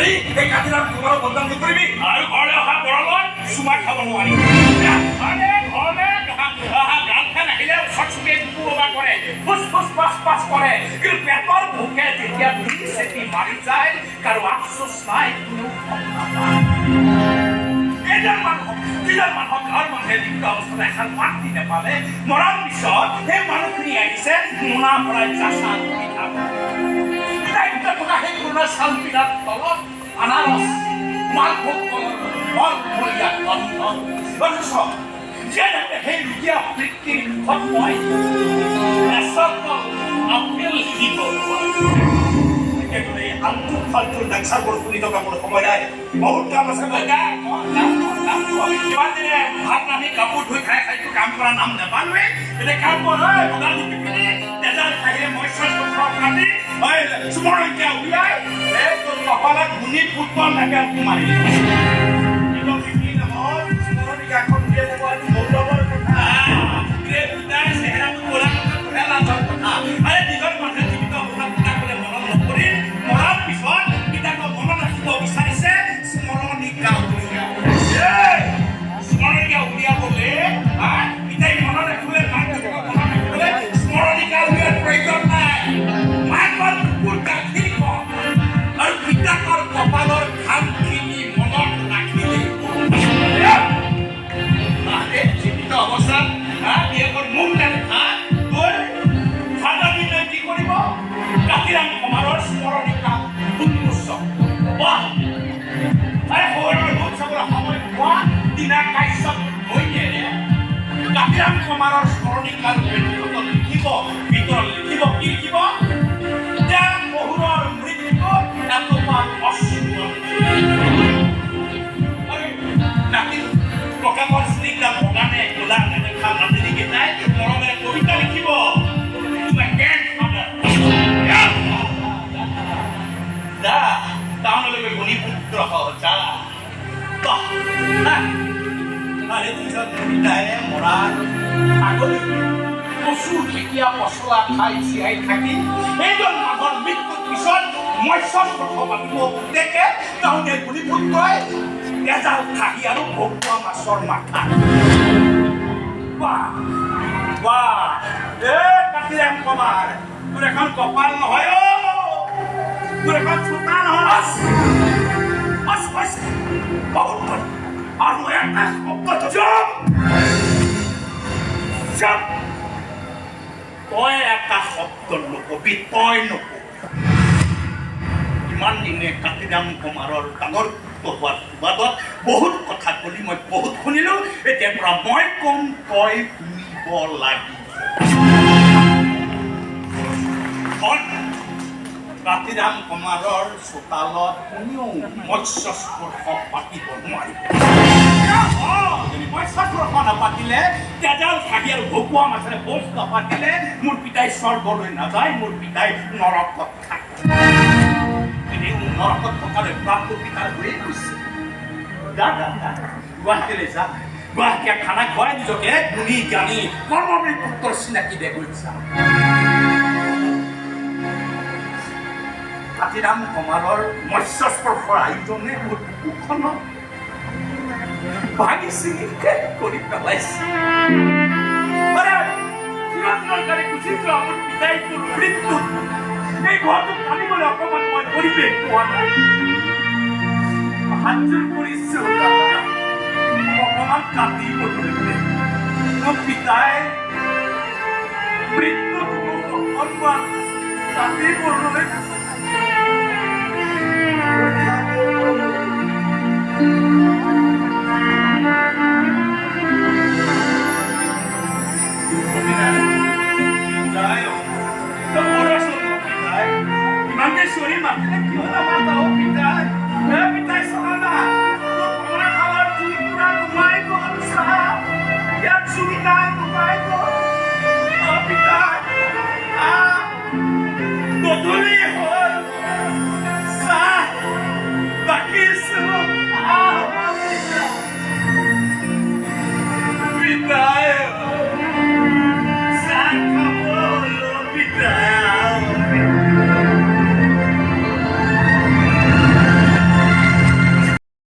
ধৰি এই কাতিৰাম কুমাৰক বদনাম নকৰিবি। আৰু ঘৰলৈ অহা বৰলত চুমা খাব নোৱাৰি। আৰে ঘৰলৈ গাৰ্লফ্ৰেণ্ড আহিলে ওচৰ চুপে কুকুৰ কৰে, ফুচ ফুচ পাছ পাছ কৰে, কিন্তু পেটৰ ভোকে যেতিয়া বিষ চেপি মাৰি যায়, কাৰো আফচোচ নাই, কোনেও গম নাপায়। এজন মানুহক, যিজন মানুহক গাঁৱৰ মানুহে জীৱিত অৱস্থাত এষাৰ মাত দি নাপালে, মৰাৰ পিছত সেই মানুহখিনি আহিছে মোনা ভৰাই চাচা পিঠা। পিতাই ভিতৰত থকা সেই পুৰণা চাল পিঠাৰ তলত আনাৰস, মালভোগ কলৰ মলমলীয়া গন্ধ। অথচ জীয়াই থাকোঁতে সেই ৰুগীয়া বৃত্তিৰ মুখত মই এচকল আপেল দিব নোৱাৰোঁ। একেদৰে আল্টু ফাল্টু লেকচাৰবোৰ শুনি থকা মোৰ সময় নাই, বহুত কাম আছে মোৰ। কিমান দিনে ভাত ৰান্ধি, কাপোৰ ধুই, খাই খাইতো কাম কৰা নাম নাপালোৱে। এতিয়া কাম কৰ ঐ, বগা টুপি পিন্ধি তেজাল খাহিৰে মৎস্য কাটি ঐ স্মৰণীয়া উলিয়াই এই তোৰ কপালত গুণী পুত্ৰ লাগে মাৰি নহয়, স্মৰণিকাখন উলিয়াই যাব আৰু গৌৰৱৰ কথা। পিতাই চেহেৰাটো ক'লা কথা, তোহে লাজৰ কথা। আৰে নিজৰ মানুহে জীৱিত অৱস্থাত পিতাকলৈ মনত নকৰিল, মৰাৰ পিছত পিতাকক মনত ৰাখিব বিচাৰিছে স্মৰণিকা উলিয়াই। এই, স্মৰণিকা উলিয়াবলে হা পিতাই মনত ৰাখিবলৈ, মাক দেউতাকক মনত ৰাখিবলৈ স্মৰণিকা উলিওৱাৰ প্ৰয়োজন নাই। মাকৰ বুকুৰ গাখীৰকণ আৰু পিতাকৰ কপালৰ ঘামখিনি মনত ৰাখিলেই হ'ল। আৰে জীৱিত অৱস্থাত হা বিয়েকৰ মুখ নেদেখা তোৰ ফাদাৰ দিনে কি কৰিব? কাতিৰাম কুমাৰৰ স্মৰণিকা উন্মোচন। বাহ! আৰে শহুৰৰ মুখ চাবলৈ সময় নোপোৱা দিনা কাশ্যপ ঘৈণীয়েৰে কাতিৰাম কুমাৰৰ স্মৰণিকাৰ পেটিকোটত লিখিব, ভিতৰত লিখিব, কি লিখিব? যে শহুৰৰ মৃত্যুত এটোপাল অশ্ৰু। আৰে নাতি ককাকৰ চুলিকেইডাল বগা নে ক'লা নেদেখা নাতিনীকেইটাই মৰমেৰে কবিতা লিখিব, "To my grandfather." যা, টাউনলৈ গৈ গুণী পুত্ৰ হ, যা। বাহ! হা। আৰে নিজৰ পিতায়ে মৰাৰ আগলৈকে কচু, ঢেকীয়া, পচলা খাই জীয়াই থাকি সেইজন মানুহৰ মৃত্যুৰ পিছত মৎস্য স্পৰ্শ পাতিব পুতেকে, টাউনীয়া গুণী পুত্ৰই তেজাল খাহী আৰু ভকুৱা মাছৰ মাথা। বাহ বাহ! এ কাতিৰাম কুমাৰ, তোৰ এখন কপাল নহয় অ, তোৰ এখন চোতাল নহয়। বাছ, হৈছে, বহুত হ'ল। আৰু এটা শব্দ। চুপ চুপ! তই এটা শব্দ নকবি, তই নকবি। ইমান দিনে কাতিৰাম কুমাৰৰ ডাঙৰ পুত্ৰ হোৱাৰ সুবাদত বহুত কথা কলি, মই বহুত শুনিলোঁ। এতিয়াৰ পৰা মই কম, তই শুনিব লাগিব। ধন কাতিৰাম কুমাৰৰ চোতালত কোনেও মৎস্য স্পৰ্শ পাতিব নোৱাৰিব। যদি মৎস্য স্পৰ্শ নাপাতিলে, তেজাল খাহী আৰু ভকুৱা মাছেৰে ভোজ নাপাতিলে মোৰ পিতাই স্বৰ্গলৈ নাযায়, মোৰ পিতাই নৰকত থাকে। এনেও নৰকত থকাৰ অভ্যাসটো পিতাৰ হৈয়ে গৈছে। যা যা যা, গুৱাহাটীলৈ যা। গুৱাহাটীয়া খানা খুৱাই নিজকে গুণী জ্ঞানী কৰ্মবীৰ পুত্ৰৰ চিনাকি দে গৈ যা। কাতিৰাম কুমাৰৰ মৎস্য স্পৰ্শৰ আয়োজনে মোৰ বুকুখনক ভাঙি চিঙি শেষ কৰি পেলাইছে। আৰে চিৰদিনৰ কাৰণে গুচি যোৱা মোৰ পিতাই তোৰ মৃত্যুত এই ঘৰটোক কান্দিবলৈ অকণমান মই পৰিৱেশ পোৱা নাই। হাতযোৰ কৰিছো দাদা, মোক অকণমান কান্দিবলৈ দে। মোৰ পিতাই মৃত্যুত মোক অকণমান কান্দিবলৈ